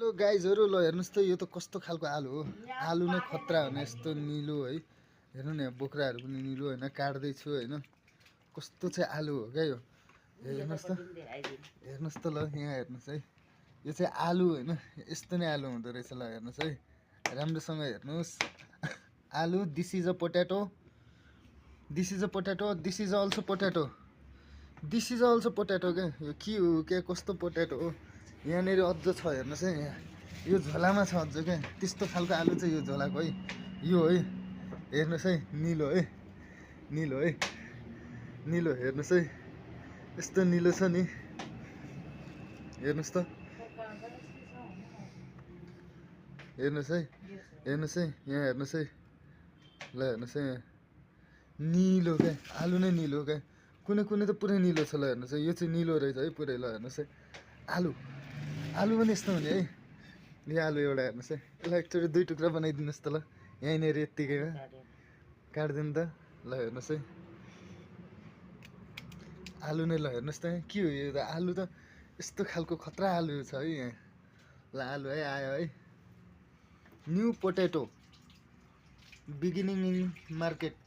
Hello गाइजहरु ल हेर्नुस् त यो त कस्तो खालको आलु हो। आलु नै खतरा हो नि यस्तो निलो है। हेर्नु नि बोक्राहरु पनि निलो हैन काट्दै छु हैन। कस्तो चाहिँ आलु हो क्या यो। हेर्नुस् त ल यहाँ हेर्नुस् है। यो चाहिँ आलु हैन यस्तो नै आलु हुँदो रहेछ ल हेर्नुस् है। राम्रोसँग हेर्नुस्। आलु this is a potato. This is a potato. This is also potato. This is also potato के यो के हो के कस्तो पोटेटो हो। यहाँनिर अझ छ हेर्नुहोस् है यहाँ यो झोलामा छ अझ क्या त्यस्तो खालको आलु चाहिँ यो झोलाको है यो है हेर्नुहोस् है निलो है निलो है निलो हेर्नुहोस् है यस्तो निलो छ नि हेर्नुहोस् त हेर्नुहोस् है यहाँ हेर्नुहोस् है ल हेर्नुहोस् है यहाँ निलो क्या आलु नै निलो क्या कुनै कुनै त पुरै निलो छ ल हेर्नुहोस् है यो चाहिँ निलो रहेछ है पुरै ल हेर्नुहोस् है आलु आलु पनि यस्तो हुने है यो आलु एउटा हेर्नुहोस् है यसलाई एकचोटि दुई टुक्रा बनाइदिनुहोस् त ल यहीँनिर यत्तिकैमा काटिदिनु त ल हेर्नुहोस् है आलु नै ल हेर्नुहोस् त के हो यो त आलु त यस्तो खालको खतरा आलु छ है यहाँ ल आलु है आयो है new potato beginning in market